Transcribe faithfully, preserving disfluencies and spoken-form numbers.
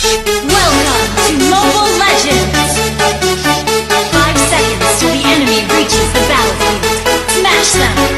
Welcome to Mobile Legends! Five seconds till the enemy reaches the battlefield. Smash them!